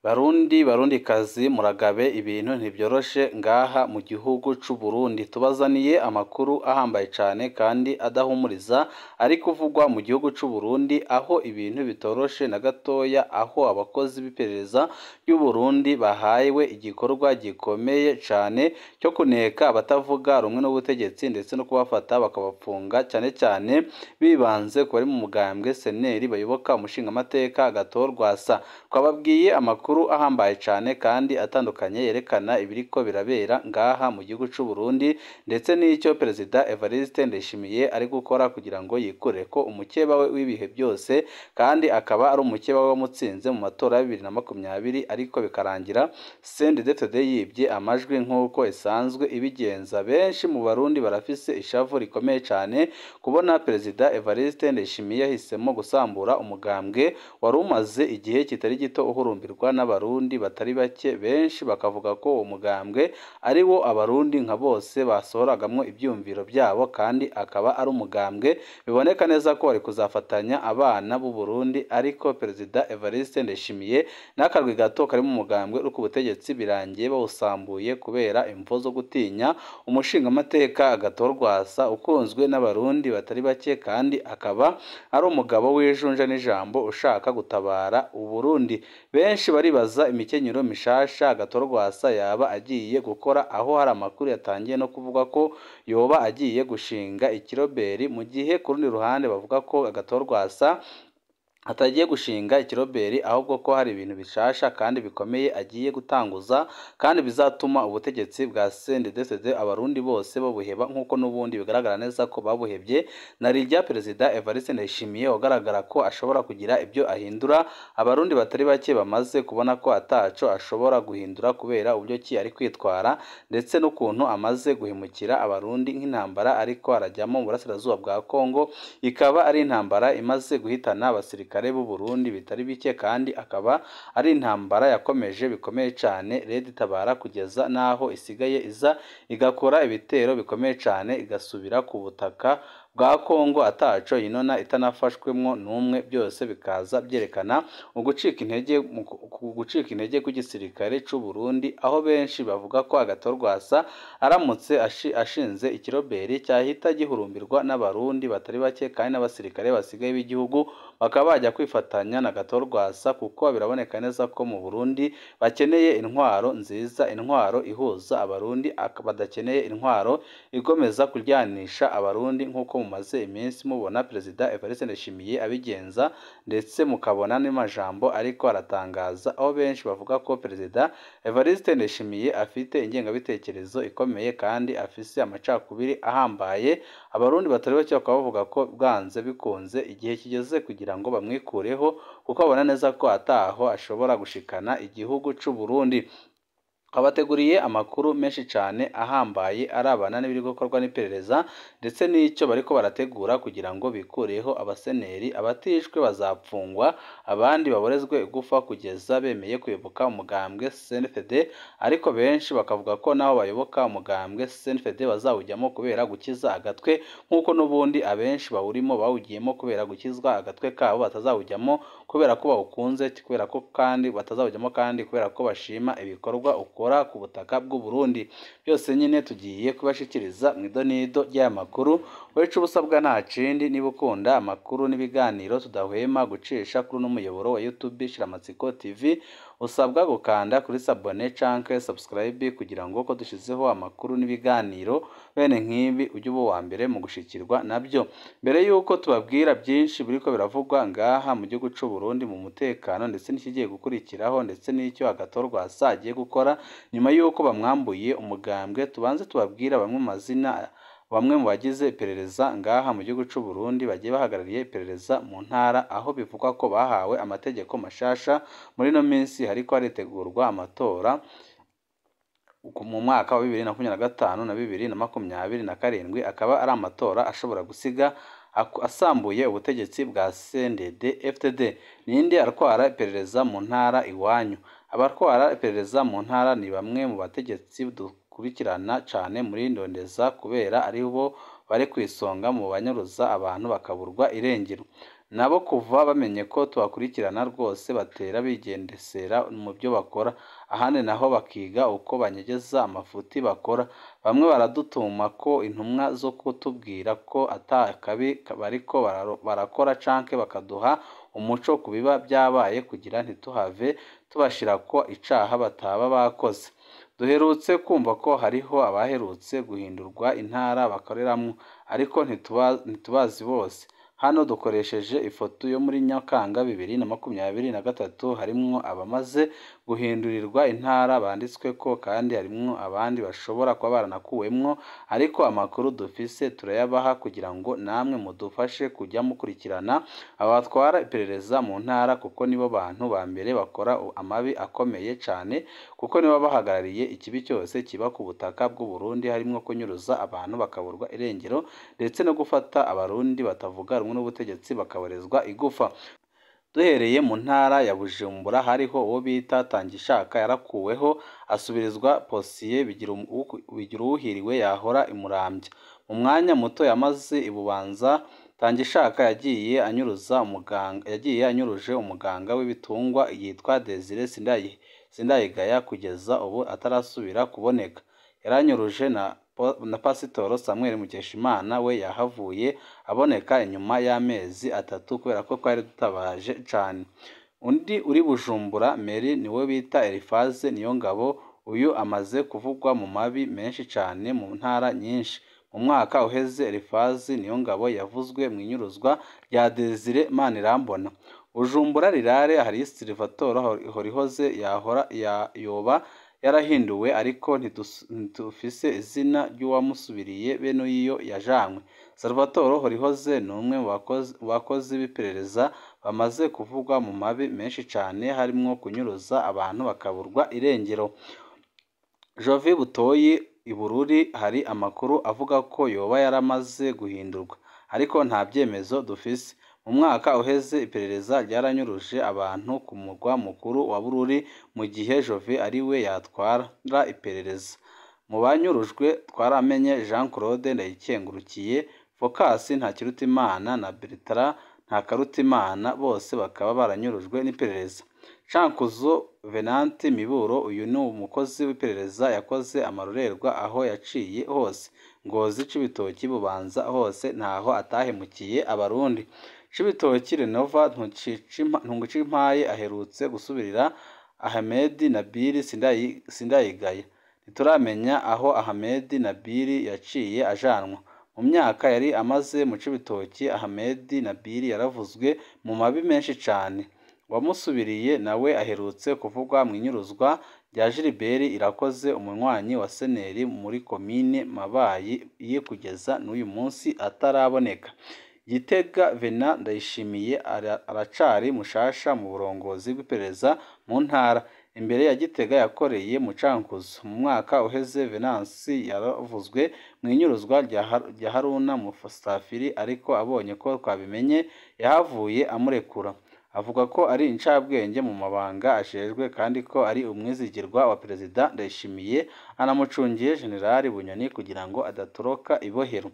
Barundi barundikazi muragabe ibintu ntibyoroshe ngaha mu gihugu c'u Burundi. Tubazaniye amakuru ahambaye cane kandi adahumuriza ari kuvugwa mu gihugu c'u Burundi, aho ibintu bitoroshe na gatoya, aho abakozi b'iperereza ry'u Burundi bahawe igikorwa gikomeye cane cyo kuneka abatavuga rumwe n'ubutegetsi ndetse no kubafata bakabapfunga, cane cane bibanze ku bari mu mugambwe SNL bayoboka umushingamateka Agathon Rwasa. Twababwiye amakuru ahambaye cane kandi atandukanye yerekana ibiriko birabera ngaha mu gihugu c'u Burundi ndetse n'icyo Perezida Evariste Ndayishimiye ari gukora kugira ngo yikureko umukeba we w'ibihe byose, kandi akaba ari umukeba we wamutsinze mu matora ya 2020, ariko bikarangira CNDD-FDD yibye amajwi nk'uko isanzwe ibigenza. Benshi mu Barundi barafise ishavu rikomeye cane kubona Perezida Evariste Ndayishimiye yahisemo gusambura umugambwe wari umaze igihe kitari gito uhurumbirwa n'Abarundi batari bake, benshi bakavuga ko uwo mugambwe ari wo Abarundi nka bose basohoragamwo ivyumviro byabo, kandi akaba ari umugambwe biboneka neza ko wari kuzafatanya abana b'u Burundi. Ariko Perezida Evariste Ndayishimiye n'akarwi gato kari mu mugambwe uri ku butegetsi birangiye bawusambuye kubera imvo zo gutinya umushingamateka Agathon Rwasa ukunzwe n'Abarundi batari bake, kandi akaba ari umugabo w'ijunja n'ijambo ushaka gutabara Uburundi. Benshi baribaza imikenyero mishasha Agathon Rwasa yaba agiye gukora, aho hari amakuru yatangiye no kuvuga ko yoba agiye gushinga ikiroberi, mu gihe ku rundi ruhande bavuga ko Agathon Rwasa atagiye gushinga ikiroberi, ahubwo ko hari ibintu bishasha kandi bikomeye agiye gutanguza kandi bizatuma ubutegetsi bwa CNDD-FDD Abarundi bose babuheba, nk'uko n'ubundi bigaragara neza ko babuhebye. Na rirya Perezida Evariste Ndayishimiye ugaragara ko ashobora kugira ibyo ahindura, Abarundi batari bake bamaze kubona ko ataco ashobora guhindura kubera uburyo ki ari kwitwara ndetse n'ukuntu amaze guhemukira Abarundi nk'intambara ariko arajyamo mu burasirazuba bwa Kongo, ikaba ari intambara imaze guhitana abasirikare b'u Burundi bitari bike, kandi akaba ari intambara yakomeje bikomeye cane Red Tabara kugeza naho isigaye iza igakora ibitero bikomeye cane igasubira ku butaka bwa Kongo ataco yinona itanafashwemwo n'umwe. Byose bikaza byerekana ugucika intege kw'igisirikare c'u Burundi, aho benshi bavuga ko Agathon Rwasa aramutse ashinze ikiroberi cyahita gihurumbirwa n'Abarundi batari bake, kandi n'abasirikare basigaye b'igihugu bakaba bajya kwifatanya na Agathon Rwasa, kuko biraboneka neza ko mu Burundi bakeneye intwaro nziza, intwaro ihuza Abarundi, badakeneye intwaro igomeza kuryanisha Abarundi nk'uko mumaze iminsi mubona Perezida Evariste Ndayishimiye abigenza, ndetse mukabona n'amajambo ariko aratangaza, aho benshi bavuga ko Perezida Evariste Ndayishimiye afite ingengabitekerezo ikomeye kandi afise amacakubiri ahambaye. Abarundi batari bake bakaba bavuga ko bwanze bikunze igihe kigeze kugira ngo bamwikureho, kuko babona neza ko ataho ashobora gushikana igihugu c'u Burundi. Abateguriye amakuru menshi cane ahambaye arabana n'ibiri gukorwa n'iperereza ndetse n'icyo bariko barategura kugira ngo bikureho abaseneri, abatishwe bazapfungwa, abandi baborezwe igufa kugeza bemeye kuyoboka umugambwe CNDD-FDD. Ariko benshi bakavuga ko naho bayoboka umugambwe CNDD-FDD bazawujyamo kubera gukiza agatwe, nk'uko n'ubundi abenshi bawurimo bawugiyemo kubera gukizwa agatwe kabo, batazawujyamo kubera ko bawukunze, kubera ko kandi batazawujyamo kandi kubera ko bashima ibikorwa ukora ku butaka bw'u Burundi. Byose nyine tugiye kubashikiriza mu idonido ry'aya makuru. Wecu ubusabwa nta kindi, niba ukunda amakuru n'ibiganiro tudahwema gucisha kuri uno muyoboro wa YouTube Shiramatsiko TV, usabwa gukanda kuri sabone canke subscribe kugira ngo ko dushizeho amakuru n'ibiganiro bene nk'ibi ujye uba uwa mbere mu gushikirwa nabyo. Mbere yuko tubabwira byinshi biriko biravugwa ngaha mu gihugu c'u Burundi mu mutekano ndetse n'ikigiye gukurikiraho ndetse n'icyo Agathon Rwasa agiye gukora nyuma yuko bamwambuye umugambwe, tubanze tubabwira bamwe mu mazina bamwe mu bagize iperereza ngaha mu gihugu c'u Burundi bagiye bahagarariye iperereza mu ntara, aho bivugwa ko bahawe amategeko mashasha muri no minsi hariko haritegurwa amatora mu mwaka wa 2025 na 2027, akaba ari amatora ashobora gusiga asambuye ubutegetsi bwa CNDD-FDD. Ninde atwara iperereza mu ntara iwanyu? Abatwara iperereza mu ntara ni bamwe mu bategetsi dukurikirana cane muri ndondeza, kubera ari bo bari ku isonga mu banyuruza abantu bakaburwa irengero. Nabo kuva bamenye ko tubakurikirana rwose batera bigendesera mu byo bakora, ahandi naho bakiga uko banyegeza amafuti bakora. Bamwe baradutuma ko intumwa zo kutubwira ko ata kabi bariko barakora canke bakaduha umuco ku biba byabaye kugira ntituhave tubashirako icaha bataba bakoze. Duherutse kumva ko hariho abaherutse guhindurwa intara bakoreramwo, ariko ntitubazi bose. Hano dukoresheje ifoto yo muri Nyakanga 2023 harimwo abamaze guhindurirwa intara banditsweko kandi harimwo abandi bashobora kuba baranakuwemwo, ariko amakuru dufise turayabaha kugira ngo namwe mudufashe kujya mukurikirana abatwara iperereza mu ntara, kuko nibo bantu ba mbere bakora amabi akomeye cane, kuko nibo bahagarariye ikibi cyose kiba ku butaka bw'u Burundi, harimwo kunyuruza abantu bakaburwa irengero ndetse no gufata abarundi batavuga rumwe n'ubutegetsi bakaborezwa igufa. Duhereye mu ntara ya Bujumbura hariho uwo bita Tangishaka yarakuweho asubirizwa Posiye Bigiruwuhiriwe yahora imurambya. Mu mwanya muto yamaze i Bubanza, Tangishaka yagiye anyuruje umuganga w'ibitungwa yitwa Desire Sindayigaya kugeza ubu atarasubira kuboneka. Yaranyuruje na Pasitoro Samuel Mukeshimana we yahavuye aboneka inyuma y'amezi 3 kubera ko twari dutabaje cane. Undi uri Bujumbura Meri niwe bita Elifaze Niyongabo, uyu amaze kuvugwa mu mabi menshi cane mu ntara nyinshi. Mu mwaka uheze Elifaze Niyongabo yavuzwe mu inyuruzwa rya Desire Manirambona. Bujumbura Rirare hari Salvatore Horihoze yahora yoba yarahinduwe, ariko ntitufise izina ry'uwamusubiriye bene iyo yajanywe. Salvatore Horihoze ni umwe mu bakozi b'iperereza bamaze kuvugwa mu mabi menshi cane, harimwo kunyuruza abantu bakaburwa irengero. Jovi Butoyi i Bururi hari amakuru avuga ko yoba yaramaze guhindurwa, ariko nta byemezo dufise. Mu mwaka uheze iperereza ryaranyuruje abantu ku murwa mukuru wa Bururi mu gihe Jovi ari we yatwara iperereza. Mu banyurujwe twaramenye Jean Claude Ndayikengurukiye, Focus Ntakirutimana na Bertrand Ntakarutimana, bose bakaba baranyurujwe n'iperereza. Cankuzo Venanti Miburo, uyu ni umukozi w'iperereza yakoze amarorerwa aho yaciye hose, Ngozi, Cibitoki, Bubanza hose ntaho atahemukiye abarundi. Cibitoki Renova Ntungucimpaye aherutse gusubirira Ahmed Nabil Sindayigaya. Ntituramenya aho Ahmed Nabil yaciye ajanwa. Mu myaka yari amaze mu Cibitoki, Ahmed Nabil yaravuzwe mu mabi menshi cane. Wamusubiriye nawe aherutse kuvugwa mu inyuruzwa rya Gilbert Irakoze, umunywanyi wa Seneri muri komine Mabayi ye kugeza n'uyu munsi ataraboneka. Gitega Vena Ndayishimiye aracari mushasha mu burongozi bw'iperereza mu ntara. Imbere ya Gitega yakoreye mu Cankuzo. Mu mwaka uheze Venance yaravuzwe mu inyuruzwa rya Haruna Mustafiri, ariko abonye ko twabimenye yahavuye amurekura. Avuga ko ari incabwenge mu mabanga ajejwe kandi ko ari umwizigirwa wa Perezida Ndayishimiye, anamucungiye General Bunyoni kugira ngo adatoroka ibohero.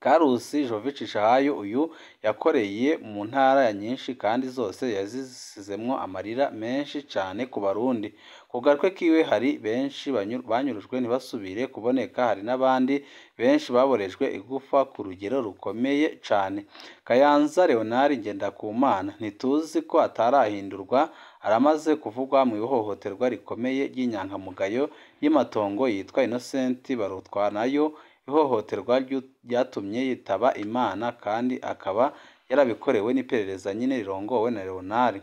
Karusi Jovic Shahayo, uyu yakoreye mu ntara nyinshi kandi zose yazisizemwo amarira menshi cane ku Barundi. Ku gatwe kiwe hari benshi banyurujwe ntibasubire kuboneka, hari n'abandi benshi baborejwe igufa ku rugero rukomeye cane. Kayanza Leonard Ngendakumana ntituzi ko atarahindurwa, aramaze kuvugwa mu ihohoterwa rikomeye ry'inyankamugayo y'amatongo yitwa Innocent Barutwanayo, ihohoterwa ryatumye yitaba Imana kandi akaba yarabikorewe n'iperereza nyine rirongowe na Leonard.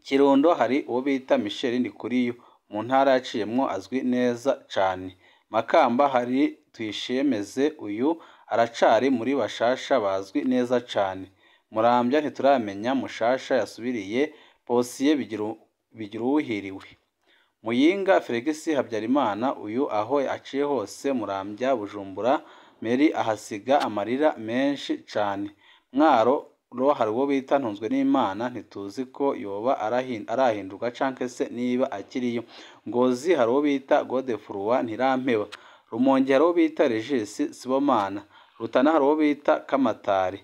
Kirundo hari uwo bita Michel Ndikuriyo, mu ntara yaciyemwo azwi neza cane. Makamba hari Tuyishemeze, uyu aracari muri bashasha bazwi neza cane. Murambya ntituramenya mushasha yasubiriye Posiye Bigiruwuhiriwe. Muyinga Felix Habyarimana, uyu aho aciye hose Murambya, Bujumbura Meri ahasiga amarira menshi cane. Mwaro hari uwo bita Ntunzwe n'Imana, ntituzi ko yoba arahindurwa canke se niba akiriyo. Ngozi hari uwo bita Godefroid Ntirampeba. Rumonge hari uwo bita Regis Sibomana. Rutana hari uwo bita Kamatari.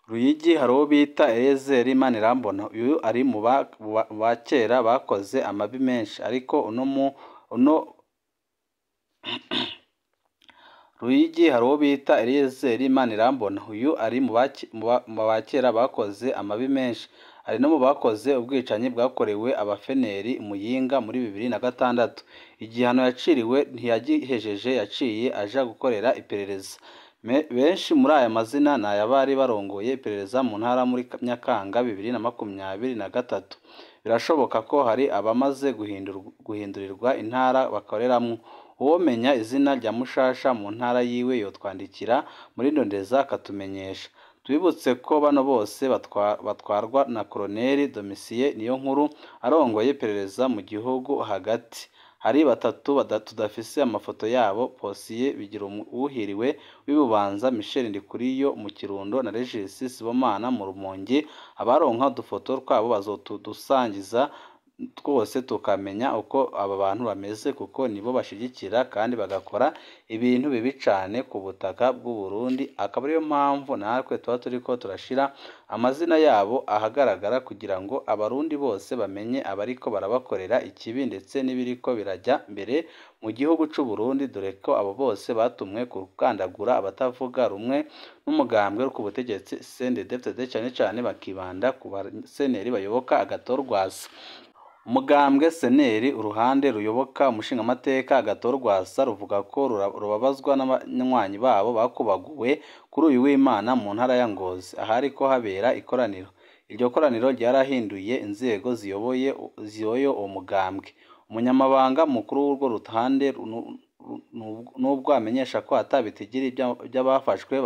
Ruyigi hari uwo bita Eliezer Manirambona, uyu ari mu ba kera bakoze amabi menshi, ariko uno Ruyigi hari uwo bita Eliezer Manirambona, uyu ari mu ba kera bakoze amabi menshi, ari no mu bakoze ubwicanyi bwakorewe abafeneri Muyinga muri 2006. Igihano yaciriwe ntiyagihejeje, yaciye aja gukorera iperereza. Benshi muri aya mazina ni ay'abari barongoye iperereza mu ntara muri Nyakanga 2023. Birashoboka ko hari abamaze guhindurirwa intara bakoreramwo. Uwomenya izina rya mushasha mu ntara yiwe yotwandikira muri Ndondeza akatumenyesha. Tubibutse ko bano bose batwarwa na Colonel Domitien Niyonkuru arongoye iperereza mu gihugu hagati. Hari batatu tudafise amafoto yabo: Posiye Bigiruwuhiriwe w'Ibubanza, Michel Ndikuriyo mu Kirundo na Regis Sibomana mu Rumonge. Abaronka udufoto twabo bazotudusangiza twose tukamenya uko aba bantu bameze, kuko nibo bashigikira kandi bagakora ibintu bibi cane ku butaka bw'u Burundi. Akaba ariyo mpamvu natwe tuba turiko turashira amazina yabo ahagaragara kugira ngo abarundi bose bamenye abariko barabakorera ikibi ndetse n'ibiriko birajya mbere mu gihugu c'u Burundi, dore ko abo bose batumwe gukandagura abatavuga rumwe n'umugambwe ku butegetsi CNDD-FDD, cane cane bakibanda ku baseneri bayoboka Agathon Rwasa. Umugambwe Seneri, uruhande ruyoboka umushingamateka Agathon Rwasa, ruvuga ko rubabazwa n'abanywanyi babo bakubaguwe kuri uyu w'Imana mu ntara ya Ngozi ahariko habera ikoraniro. Iryo koraniro ryarahinduye inzego ziyoboye uwo mugambwe. Umunyamabanga mukuru w'urwo ruhande, nubwo amenyesha ko atabitigiri by'abafashwe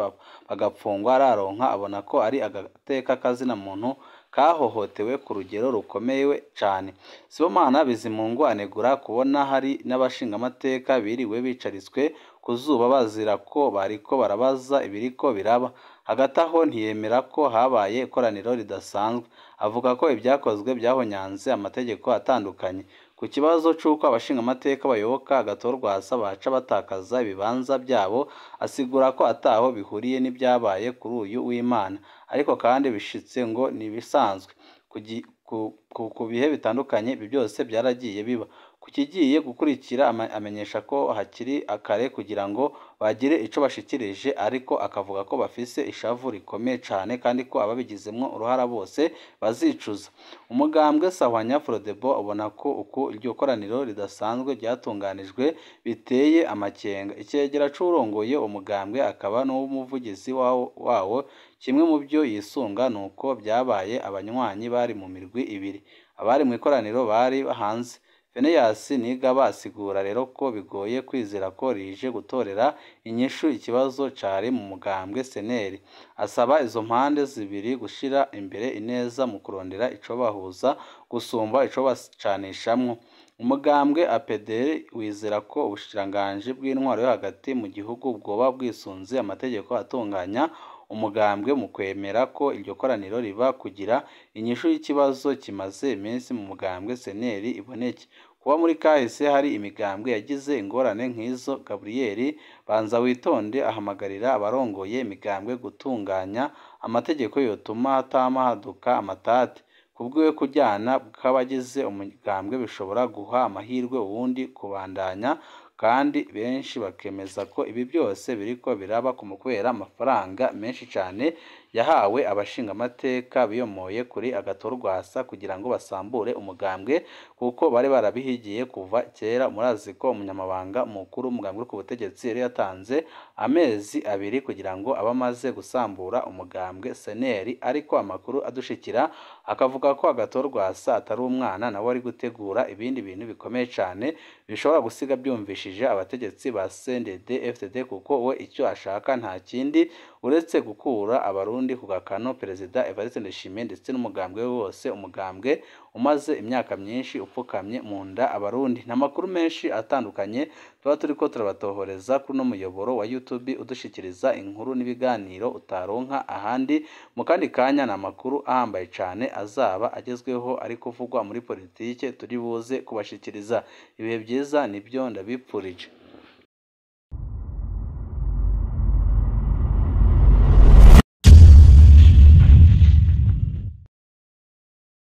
bagapfungwa araronka, abona ko ari agateka kazina muntu kahohotewe ku rugero rukomeye cane. Sibomana Bizimungu anegura kubona hari n'abashingamateka biriwe bicaritswe ku zuba bazira ko bariko barabaza ibiriko biraba. Hagati aho ntiyemera ko habaye ikoraniro ridasanzwe, avuga ko ibyakozwe byahonyanze amategeko atandukanye. Ku kibazo c'uko abashingamateka bayoboka Agathon Rwasa baca batakaza ibibanza byabo, asigura ko ataho bihuriye n'ibyabaye kuri uyu w'Imana, ariko kandi bishitse ngo nibisanzwe ku bihe bitandukanye, ibi byose byaragiye biba. Ku kigiye gukurikira amenyesha ko hakiri kare kugira ngo bagire ico bashikirije, ariko akavuga ko bafise ishavu rikomeye cane kandi ko ababigizemwo uruhara bose bazicuza. Umugambwe Sahwanya Frodebo ubona ko uku iryo koraniro ridasanzwe ryatunganijwe biteye amakenga. Icegera c'uwurongoye umugambwe akaba n'umuvugizi wawo, kimwe mu byo yisunga nuko byabaye abanywanyi bari mu mirwi ibiri, abari mu ikoraniro bari hanze. Phineas Nigaba asigura rero ko bigoye kwizera ko rije gutorera inyishu ikibazo cari mu mugambwe Seneri. Asaba izo mpande zibiri gushira imbere ineza mu kurondera icobahuza gusumba icobacanishamwo. Umugambwe APDR wizera ko ubushikiranganji bw'intwaro yo hagati mu gihugu bwoba bwisunze amategeko atunganya umugambwe mu kwemera ko iryo koraniro riba kugira inyishu y'ikibazo kimaze iminsi mu mugambwe Seneri iboneke. Kuba muri kahise hari imigambwe yagize ingorane nk'izo, Gabriel Banzawitonde ahamagarira abarongoye imigambwe gutunganya amategeko yotuma hatama haduka amatati. Kubwiwe kujyana kw'abagize umugambwe bishobora guha amahirwe uwundi kubandanya, kandi benshi bakemeza ko ibi byose biriko biraba kubera amafaranga menshi cane yahawe abashingamateka biyomoye kuri Agathon Rwasa kugira ngo basambure umugambwe, kuko bari barabihigiye kuva kera. Murazi ko umunyamabanga mukuru w'umugambwe ku butegetsi yari yatanze amezi abiri kugira ngo abamaze gusambura umugambwe Seneri, ariko amakuru adushikira akavuga ko Agathon Rwasa atari umwana, nawe ari gutegura ibindi bintu bikomeye cane bishobora gusiga byumvishije abategetsi ba CNDD FDD, kuko we icyo ashaka nta kindi uretse gukura abarundi ku gakano Perezida Evariste Ndayishimiye ndetse n'umugambwe we wose, umugambwe umaze imyaka myinshi upfukamye mu nda abarundi. N'amakuru menshi atandukanye tuba turiko turabatohoreza kuri no muyoboro wa YouTube udushikiriza inkuru n'ibiganiro utaronka ahandi. Mu kandi kanya ni amakuru ahambaye cane azaba agezweho ari kuvugwa muri politike turi buze kubashikiriza. Ibihe byiza nibyo ndabipfurije.